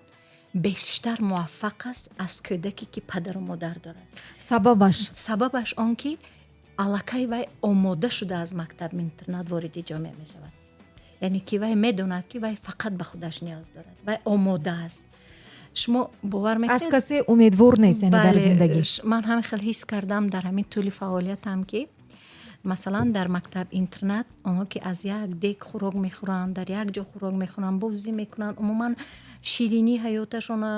E: бештар муваффақ аст аз кӯдаке ки падару модар дорад.
B: Сабабаш?
E: Сабабаш он ки аллакай вай омода шуда аз мактаб интернат вориди ҷомеа мешавад, яъне ки вай медонад, ки вай фақат ба худаш ниёз дорад, вай омода аст. Шумо бовар
B: мекунед, аз касе умедвор нест, яъне дар зиндагӣ.
E: Ман ҳамин хел ҳис кардам дар ҳамин тӯли фаъолиятам, ки масалан, дар мактаб интернат онҳо ки аз як дег хӯрок мехӯранд, дар як ҷо хӯрок мехӯранд, бозӣ мекунанд, умуман ширинии ҳаёташона,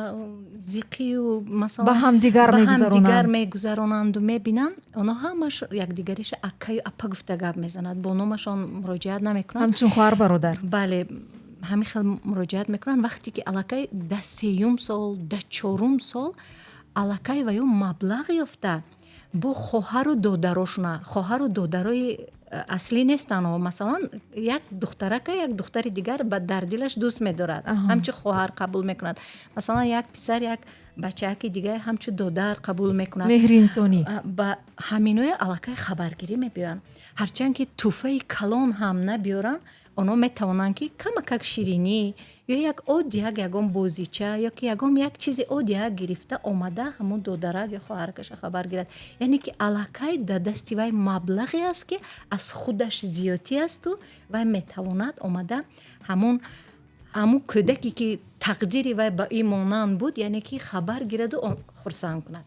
E: зиқию масалан
B: ба ҳамдигар.
E: Ба ҳамдигар мегузаронанду мебинанд, онҳо ҳамаш якдигариша акаю апа гуфта гап мезанад, бо номашон муроҷиат намекунанд.
B: Ҳамчун хоҳар, бародар.
E: Бале, ҳамин хел муроҷиат мекунанд. Вақте ки аллакай да сеюм сол, да чорум сол аллакай ва ё маблағ ёфта бо хоҳару додарошона, хоҳару додарои аслӣ нестанд, масалан, як духтарака як духтари дигар ба дар дилаш дӯст медорад, ҳамчун хоҳар қабул мекунад, масалан, як писар як бачааки дигар ҳамчун додар қабул мекунад.
B: Меҳри инсонӣ.
E: Ба ҳаминое аллакай хабаргирӣ мебиёранд. Ҳарчанд ки тӯҳфаи калон ҳам набиёранд, онҳо метавонанд, ки камакак ширинӣ ё як оддияк ягон бозича ё ки ягон як чизи оддияк гирифта омада, ҳамон додарак ё хоҳаракаша хабар гирад. Яъне ки аллакай дар дасти вай маблағе аст, ки аз худаш зиёдтӣ асту вай метавонад омада ҳамон кӯдаке ки тақдири вай ба ин монанд буд, яъне ки хабар гираду хурсанд кунад.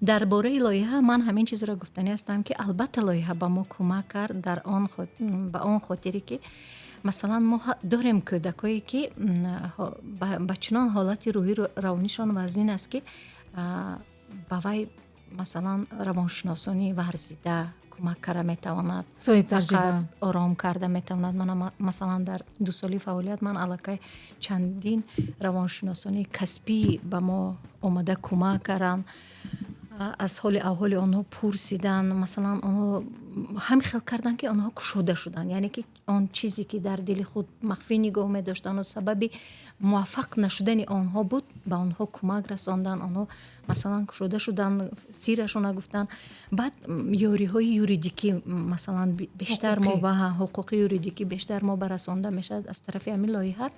E: Дар бораи лоиҳа ман ҳамин чизро гуфтанӣ ҳастам, ки албатта лоиҳа ба мо кӯмак кард дар он ба он хотире ки масалан, мо дорем кӯдакое ки ба чунон ҳолати рӯҳӣ равонишон вазнин аст, ки ба вай, масалан, равоншиносони варзида кӯмак карда метавонад.
B: Соҳибтаҷриба.
E: Ором карда метавонад. Мана, масалан, дар 2 соли фаъолият ман аллакай чандин равоншиносони касбӣ ба мо омада кӯмак карданд, аз ҳоли аҳволи онҳо пурсиданд. Масалан, онҳо ҳамин хел карданд, ки онҳо кушода шуданд, яъне ки он чизе ки дар дили худ махфӣ нигоҳ медоштанду сабаби муваффақ нашудани онҳо буд, ба онҳо кӯмак расонданд. Онҳо, масалан, кушода шуданд, сирашона гуфтанд. Баъд ёриҳои юридикӣ, масалан, бештар мо ба ҳуқуқи юридикӣ бештар мо барасонда мешавад аз тарафи ҳамин лоиҳа,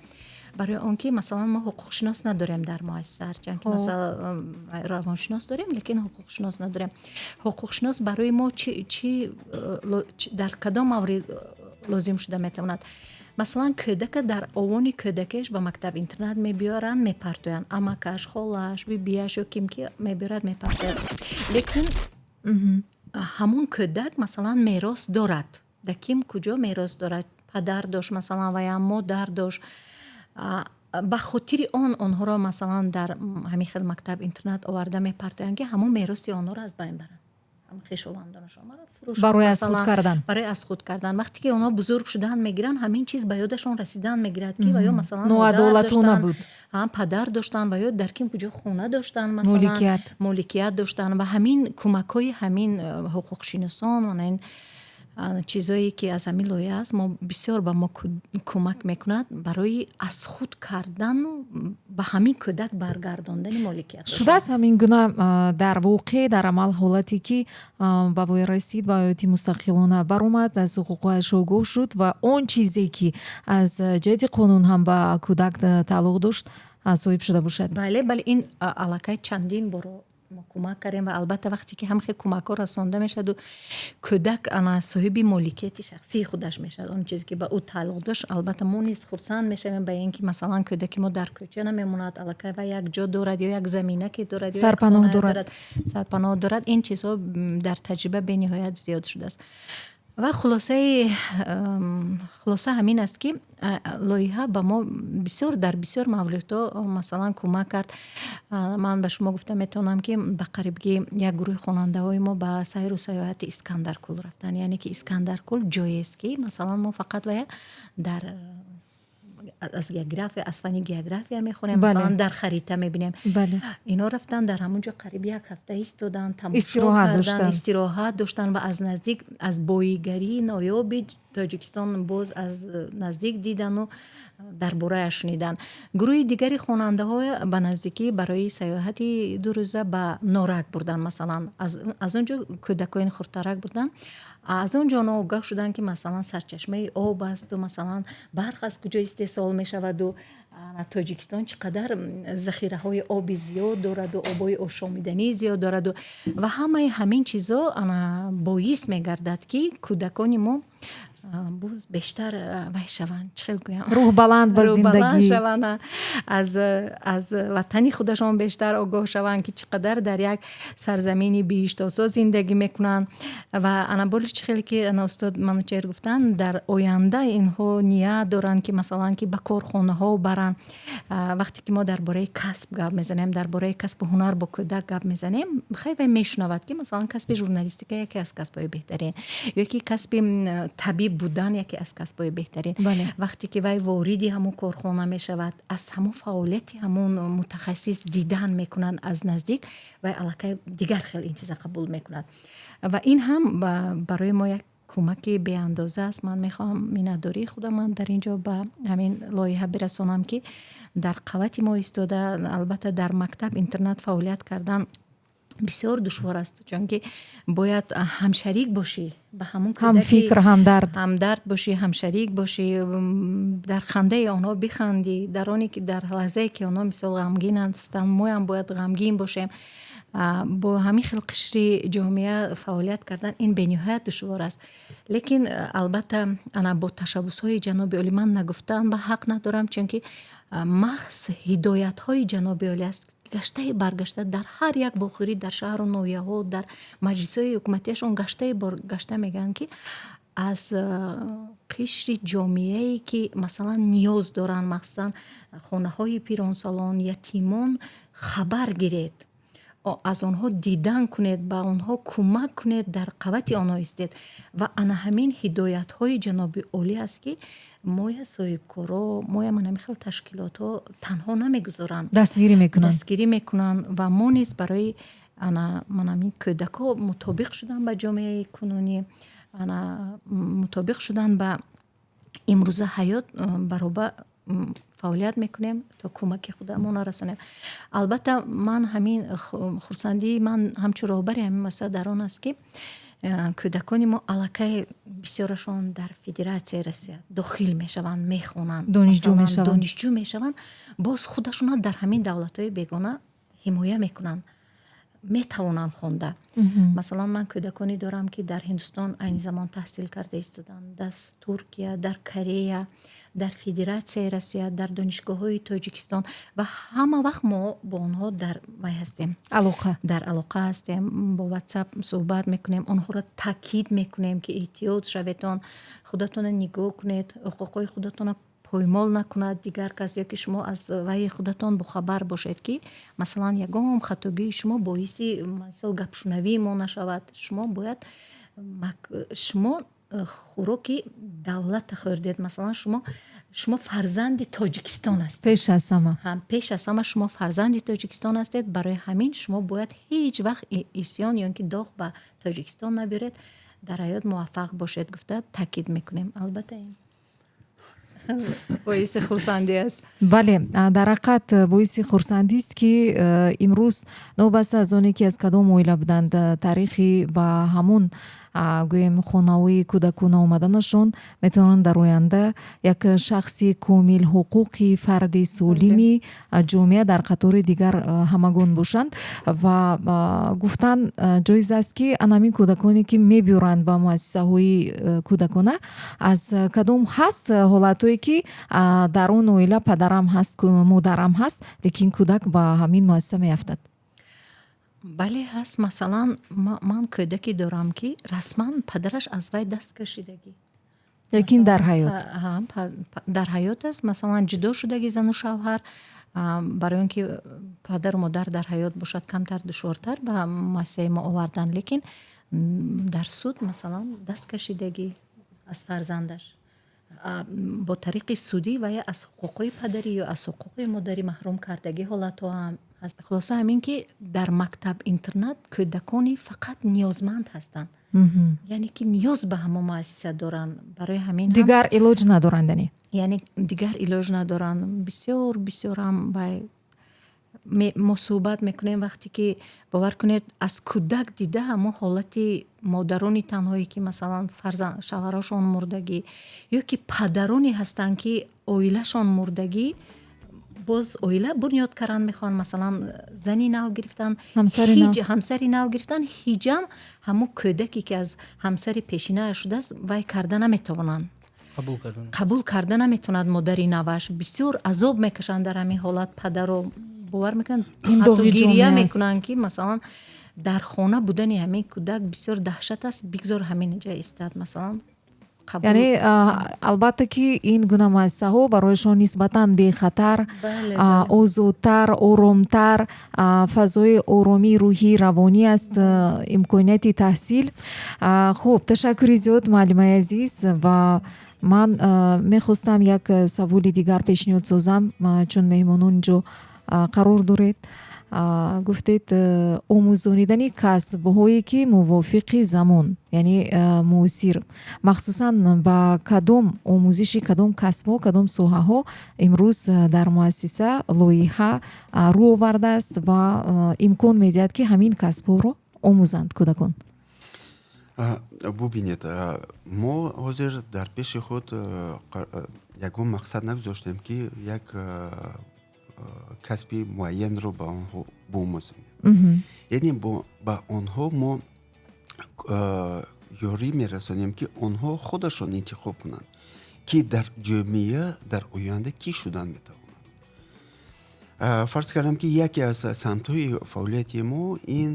E: барои он ки, масалан, мо ҳуқуқшинос надорем дар муассиса. Ҳарчанд ки, масалан, равоншинос дорем, лекин ҳуқуқшинос надорем. Ҳуқуқшинос барои мо чи дар кадом маврид лозим шуда метавонад? Масалан, кӯдака дар овони кӯдакиаш ба мактаб интернат мебиёранд, мепартоянд, амакаш, холааш, бибиаш ё ким ки мебиёрад, мепартояд. Лекин ҳамон кӯдак, масалан, мерос дорад, да ким куҷо мерос дорад, падар дошт, масалан, ваям модар дошт. Ба хотири он онҳоро, масалан, дар ҳамин хел мактаб интернат оварда мепартоянд, ки ҳамон мероси онҳоро аз байн баранд, ҳамон хешовандонашон
B: барои аз худ кардан.
E: Барои аз худ кардан. Вақте ки онҳо бузург шудан мегиранд, ҳамин чиз ба ёдашон расидан мегирад, ки ва ё, масалан,
B: ноадолатона буд.
E: Падар доштанд ва ё дар ким куҷо хона доштанд, масалан, моликият доштанд. Ва ҳамин кӯмакҳои ҳамин ҳуқуқшиносон, ин чизое ки аз ҳамин лоиҳа аст, мо бисёр ба мо кӯмак мекунад барои аз худ кардану ба ҳамин кӯдак баргардондани моликият.
B: Шудааст ҳамин гуна дар воқеъ, дар амал ҳолате, ки ба воя расид, ба ҳаёти мустақилона баромад, аз ҳуқуқҳояш огоҳ шуд ва он чизе, ки аз ҷиҳати қонун ҳам ба кӯдак тааллуқ дошт, соҳиб шуда бошад?
E: Бале, ин аллакай чандин боро мо кӯмак кардем. Ва албатта, вақте ки ҳамхел кӯмакҳо расонда мешаваду кӯдак ана соҳиби моликияти шахсии худаш мешавад, он чизе ки ба ӯ тааллуқ дошт, албатта, мо низ хурсанд мешавем ба ин ки, масалан, кӯдаки мо дар кӯча намемонад, аллакай ва як ҷо дорад ё як заминаке дорад.
B: Сарпаноҳ дорад.
E: Сарпаноҳ дорад. Ин чизҳо дар таҷриба бениҳоят зиёд шудааст. Ва хулоса ҳамин аст, ки лоиҳа ба мо бисёр, дар бисёр мавридҳо, масалан, кӯмак кард. Ман ба шумо гуфта метавонам, ки ба қарибгӣ як гурӯҳи хонандаҳои мо ба сайру саёҳати Искандаркӯл рафтанд. Яъне ки Искандаркӯл ҷоест, ки, масалан, мо фақат вая дар аз география, аз фанни география мехонем, масалан, дар харита мебинем. Ино рафтанд, дар ҳамон ҷо қариб як ҳафта истоданд, тамошо карданд, истироҳат доштанд ва аз наздик аз боигарии ноёби Тоҷикистон боз аз наздик дидану дар борааш шуниданд. Гурӯҳи дигари хонандаҳо ба наздикӣ барои сайёҳати 2 рӯза ба Норак бурданд. Масалан, аз он ҷо кӯдакони хурдтарак бурданд. Аз он ҷо онҳо огаҳ шуданд, ки, масалан, сарчашмаи об асту, масалан, барқ аз куҷо истеҳсол мешаваду Тоҷикистон чӣ қадар захираҳои оби зиёд дораду обҳои ошомиданӣ зиёд дораду. Ва ҳамаи ҳамин чизо боис мегардад, ки кӯдакони мо боз бештар вай шаванд, чӣ хел гӯям?
B: Рӯҳбаланд ба зиндагӣ.
E: Шаванд, аз ватани худашон бештар огоҳ шаванд, ки чӣ қадар дар як сарзамини биҳиштосо зиндагӣ мекунанд. Ва ана боли чӣ хеле ки ана устод Манучеҳр гуфтанд, дар оянда инҳо ният доранд, ки, масалан, ки ба корхонаҳо баранд. Вақте ки мо дар бораи касб гап мезанем, дар бораи касбу ҳунар бо кӯдак гап мезанем, хеле вай мешунавад, ки, масалан, касби журналистика яке аз касбҳои беҳтарин ё ки касби табиб будан яке аз касбҳои беҳтарин. Вақте ки вай вориди ҳамон корхона мешавад, аз ҳамон фаъолияти ҳамон мутахассис дидан мекунад аз наздик, вай аллакай дигар хел ин чиза қабул мекунад. Ва ин ҳам барои мо як кӯмаки беандоза аст. Ман мехоҳам миннатдории худаман дар ин ҷо ба ҳамин лоиҳа бирасонам, ки дар қавати мо истода. Албатта, дар мактаб интернат фаъолият кардан бисёр душвор аст, чунки бояд ҳамшарик бошӣ ба ҳамон.
B: Ҳамфикр, ҳамдард.
E: Ҳамдард бошӣ, ҳамшарик бошӣ, дар хандаи онҳо бихандӣ, дар оне ки дар лаҳзае ки онҳо, мисол, ғамгин ҳастанд, моям бояд ғамгин бошем. Бо ҳамин хел қишри ҷомеа фаъолият кардан ин бениҳоят душвор аст. Лекин, албатта, ана бо ташаббусҳои ҷаноби олӣ, ман нагуфтаам ба ҳақ надорам, чунки маҳз ҳидоятҳои ҷаноби олӣ аст, гаштаи баргашта дар ҳар як вохӯрӣ дар шаҳру ноҳияҳо, дар маҷлисҳои ҳукуматиашон гаштаи гашта мегӯянд, ки аз қишри ҷомеае, ки, масалан, ниёз доранд, махсусан хонаҳои пиронсолон, ятимон, хабар гиред, аз онҳо дидан кунед, ба онҳо кӯмак кунед, дар қавати онҳо истед. Ва ана ҳамин ҳидоятҳои ҷаноби олӣ аст, ки моя соҳибкоро, моя ман ҳамин хел ташкилотҳо танҳо намегузоранд.
B: Дастгирӣ мекунанд.
E: Дастгирӣ мекунанд. Ва мо низ барои ана ман ҳамин кӯдакҳо мутобиқ шудан ба ҷомеаи кунунӣ, ана мутобиқ шудан ба имрӯза ҳаёт баробар фаъолият мекунем, то кӯмаки худамонро расонем. Албатта, ман ҳамин хурсандии ман ҳамчун роҳбари ҳамин муассиса дар он аст, ки кӯдакони мо аллакай бисёрашон дар Федератсияи Россия дохил мешаванд, мехонанд.
B: Донишҷӯ мешаванд.
E: Донишҷӯ мешаванд, боз худашонро дар ҳамин давлатҳои бегона ҳимоя мекунанд, метавонанд хонда. Масалан, ман кӯдаконе дорам, ки дар Ҳиндустон айни замон таҳсил карда истоданд, дар Туркия, дар Корея, дар Федератсияи Россия, дар донишгоҳҳои Тоҷикистон. Ва ҳама вақт мо бо онҳо дар вай ҳастем.
B: Алоқа.
E: Дар алоқа ҳастем, бо Ватсап суҳбат мекунем, онҳоро таъкид мекунем, ки эҳтиёт шаветон, худатонро нигоҳ кунед, ҳуқуқҳои худатонро Поймол накунад дигар кас ё ки шумо аз вайи худатон бохабар бошед, ки масалан ягон хатогии шумо боиси, мисол, гапшунавии мо нашавад. Шумо бояд, шумо хӯроки давлата хӯрдед, масалан, шумо фарзанди Тоҷикистон ҳастед.
B: Пеш аз ҳама.
E: Пеш аз ҳама шумо фарзанди Тоҷикистон ҳастед. Барои ҳамин шумо бояд ҳеҷ вақт исён ё ки доғ ба Тоҷикистон набиёред, дар ҳаёт муваффақ бошед гуфта таъкид мекунем. Албатта, ин боиси хурсандӣ аст.
B: Бале, дар ҳақиқат боиси хурсандист, ки имрӯз новобаста аз оне ки аз кадом оила буданд, таърихи ба ҳамун, гӯем, хонаҳои кӯдакона омаданашон, метавонанд дар оянда як шахси комил ҳуқуқи, фарди солими ҷомеа дар қатори дигар ҳамагон бошанд. Ва гуфтан ҷоиз аст, ки ана ҳамин кӯдаконе, ки мебиёранд ба муассисаҳои кӯдакона, аз кадом ҳаст ҳолатҳое, ки дар он оила падарам ҳаст, модарам ҳаст, лекин кӯдак ба ҳамин муассиса меафтад?
E: Бале, ҳаст. Масалан, ман кӯдаке дорам, ки расман падараш аз вай даст кашидагӣ.
B: Лекин дар ҳаёт?
E: Дар ҳаёт аст. Масалан, ҷудо шудаги зану шавҳар. Барои он ки падару модар дар ҳаёт бошад, камтар душвортар ба муассисаи мо овардан, лекин дар суд, масалан, даст кашидагӣ аз фарзандаш, бо тариқи судӣ ва я аз ҳуқуқҳои падарӣ ё аз ҳуқуқи модарӣ маҳрум кардагӣ ҳолатҳо ҳам ҳаст. Хулоса, ҳамин ки дар мактаб интернат кӯдакони фақат ниёзманд ҳастанд, яъне ки ниёз ба ҳамон муассиса доранд, барои ҳамин.
B: Дигар илоҷ надоранд, яъне.
E: Яъне дигар илоҷ надоранд. Бисёр, бисёр ҳам вай мо суҳбат мекунем, вақте ки, бовар кунед, аз кӯдак дида ҳамон ҳолати модарони танҳое, ки масалан фарзанд, шавҳарашон мурдагӣ ё ки падароне ҳастанд, ки оилашон мурдагӣ, боз оила бунёд кардан мехоҳанд, масалан, зани нав гирифтан, ҳамсари нав гирифтан, ҳиҷам ҳамон кӯдаке, ки аз ҳамсари пешинааш шудааст, вай карда наметавонанд, қабул карда наметавонад модари наваш. Бисёр азоб мекашанд дар ҳамин ҳолат падаро. Бовар мекунанд, ҳатто гирия мекунанд, ки масалан дар хона будани ҳамин кӯдак бисёр даҳшат аст, бигзор ҳамин ҷа истад, масалан.
B: Яъне, албатта, ки ин гуна муассисаҳо барояшон нисбатан бехатар, озодтар, оромтар, фазои оромии рӯҳӣ, равонӣ аст, имконияти таҳсил. Хуб, ташаккури зиёд, муаллимаи азиз. Ва ман мехостам як саволи дигар пешниҳод созам, чун меҳмонон инҷо қарор доред. Гуфтед, омӯзонидани касбҳое, ки мувофиқи замон, яъне муосир, махсусан ба кадом омӯзиши кадом касбҳо, кадом соҳаҳо имрӯз дар муассиса лоиҳа рӯ овардааст ва имкон медиҳад, ки ҳамин касбҳоро омӯзанд кӯдакон?
C: Бубинед, мо ҳозир дар пеши худ ягон мақсад нагузоштем, ки як касби муайянро ба онҳо биомӯзонем. Яъне ба онҳо мо ёрӣ мерасонем, ки онҳо худашон интихоб кунанд, ки дар ҷомеа дар оянда кӣ шудан метавонанд. Фарз кардам, ки яке аз самтҳои фаъолияти мо ин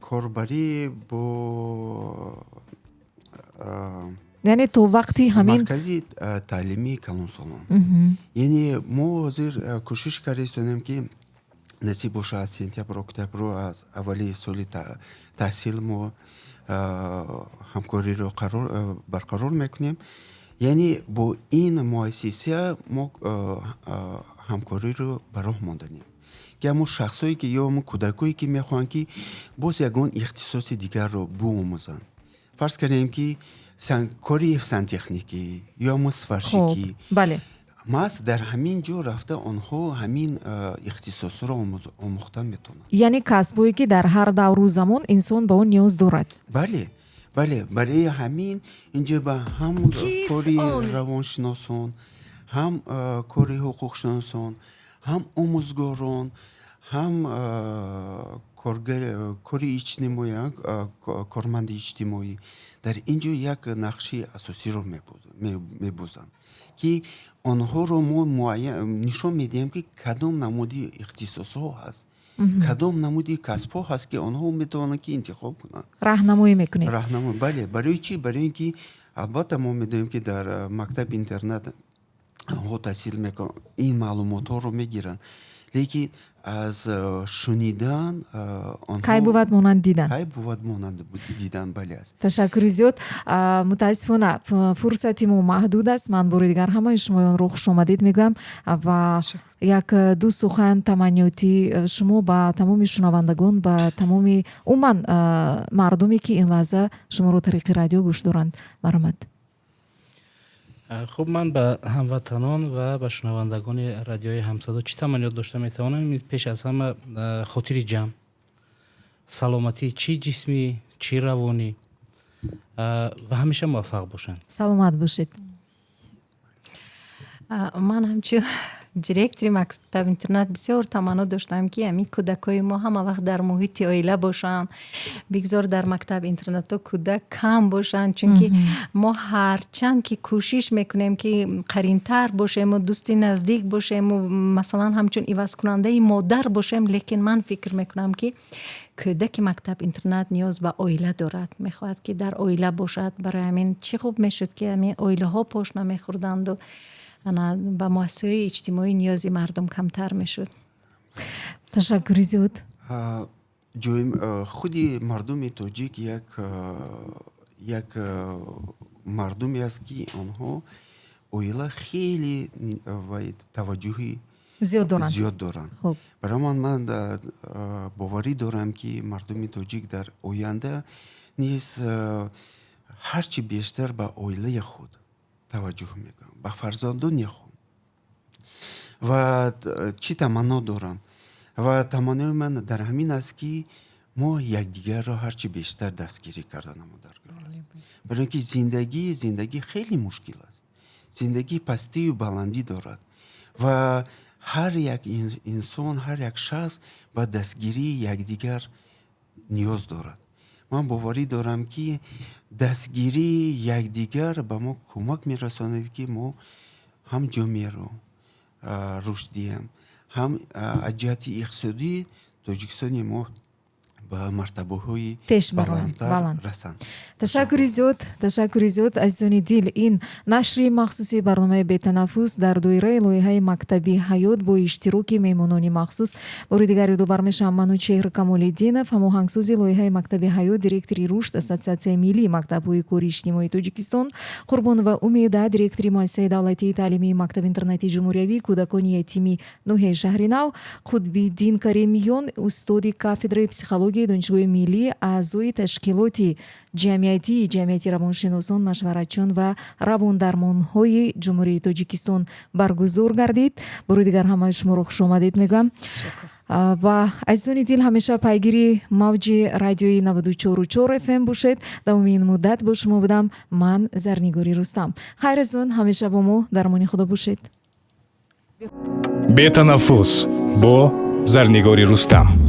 C: корбарӣ бо
B: Яъне то вақти ҳамин
C: маркази таълимии калонсолон. Яъне мо ҳозир кӯшиш карда истодем, ки насиб боша, аз сентябр, октябру, аз аввали соли таҳсил мо ҳамкориро барқарор мекунем. Яъне бо ин муассиса мо ҳамкориро ба роҳ монданем, ки ҳамон шахсое, ки ё ҳамон кӯдакое, ки мехоҳанд, ки боз ягон ихтисоси дигарро биомӯзанд, фарз кардем, ки кори сантехникӣ ё ҳамон сварщикӣ, маҳз дар ҳамин ҷо рафта онҳо ҳамин ихтисосҳоро омӯхта метавонанд.
B: Яъне касбҳое, ки дар ҳар давру замон инсон ба он ниёз дорад.
C: Бале, барои ҳамин инҷо ба ҳам кори равоншиносон, ҳам кори ҳуқуқшиносон, ҳам омӯзгорон, ҳам кори иҷтимоӣ, корманди иҷтимоӣ дар ин ҷо як нақши асосиро мебозанд, ки онҳоро мо нишон медиҳем, ки кадом намуди ихтисосҳо ҳаст, кадом намуди касбҳо ҳаст, ки онҳо метавонанд, ки интихоб кунанд.
B: Раҳнамоӣ мекунед.
C: Раҳнамоӣ, бале. Барои чӣ? Барои ин ки албатта мо медонем, ки дар мактаби интернат Онҳо таҳсил мекунанд, ин маълумотҳоро мегиранд, лекин аз шунидан
B: кай бувад монанд дидан.
C: Кай бувад монанд дидан, бале аст.
B: Ташаккури зиёд. Мутаассифона, фурсати мо маҳдуд аст. Ман бори дигар ҳамаи шумоёнро хушомадед мегӯям ва як ду сухан таманниёти шумо ба тамоми шунавандагон, ба тамоми умуман мардуме, ки ин лаҳза шуморо тариқи радио гӯш доранд, марҳамат.
D: Хуб, ман ба ҳамватанон ва ба шунавандагони радиои Ҳамсадо чӣ таманниёт дошта метавонам? Пеш аз ҳама, хотири ҷамъ, саломатӣ, чӣ ҷисмӣ, чӣ равонӣ, ва ҳамеша муваффақ бошанд.
B: Саломат бошед.
E: Ман ҳамчун директори мактаб интернат бисёр таманно доштам, ки ҳамин кӯдакҳои мо ҳама вақт дар муҳити оила бошанд. Бигзор дар мактаб интернатҳо кӯдак кам бошанд, чунки мо ҳарчанд ки кӯшиш мекунем, ки қаринтар бошему дӯсти наздик бошему, масалан, ҳамчун ивазкунандаи модар бошем, лекин ман фикр мекунам, ки кӯдаки мактаб интернат ниёз ба оила дорад, мехоҳад, ки дар оила бошад. Барои ҳамин чӣ хуб мешуд, ки ҳамин оилаҳо пош намехӯрданду ана ба муассисаҳои иҷтимоӣ ниёзи мардум камтар мешуд.
B: Ташаккури зиёд.
C: Ҷоим худи мардуми тоҷик як мардуме аст, ки онҳо оила хеле таваҷҷӯҳи
B: зиёд доранд.
C: Зиёд доранд. Барои ман боварӣ дорам, ки мардуми тоҷик дар оянда низ ҳарчи бештар ба оилаи худ таваҷҷӯҳ мекунанд, ба фарзандони худ. Ва чӣ таманно дорам, ва таманнои ман дар ҳамин аст, ки мо якдигарро ҳарчи бештар дастгирӣ карданамо даркор аст, барои ин ки зиндагӣ хеле мушкил аст, зиндагӣ пастию баландӣ дорад ва ҳар як инсон, ҳар як шахс ба дастгирии якдигар ниёз дорад. Ман боварӣ дорам, ки дастгирии якдигар ба мо кӯмак мерасонад, ки мо ҳам ҷомеаро рушд диҳем, ҳам аз ҷиҳати иқтисодӣ Тоҷикистони мо ба мартабаҳои
B: пеш бароянд.
C: Баландтар расанд.
B: Ташаккури зиёд, ташаккури зиёд. Азизони дил, ин нашри махсуси барномаи «Бетанаффус» дар доираи лоиҳаи «Мактаби ҳаёт» бо иштироки меҳмонони махсус. Бори дигар ёдовар мешавам: Манучеҳр Камолиддинов, ҳамоҳангсози лоиҳаи «Мактаби ҳаёт», директори рушд Ассотсиатсияи миллии мактабҳои кори иҷтимоии Тоҷикистон, Қурбонова Умеда, директори муассисаи давлатии таълимии мактаби интернатии ҷумҳуриявии кӯдакони ятими ноҳияи Шаҳринав, Қутбиддин Каримиён, устоди кафедраи психологияи Донишгоҳи миллӣ, аъзои ташкилоти ҷамъиятии Ҷамъияти равоншиносон, машваратчиён ва равондармонҳои Ҷумҳурии Тоҷикистон баргузор гардид. Бори дигар ҳамаи шуморо хушомадед мегӯям ва, азизони дил, ҳамеша пайгири мавҷи радиои 94,4 ФМ бошед. Давоми ин муддат бо шумо будам ман, Зарнигори Рустам. Хайр аз он, ҳамеша бо мо дар амони Худо бошед.
A: Бетанаффус бо Зарнигори Рустам.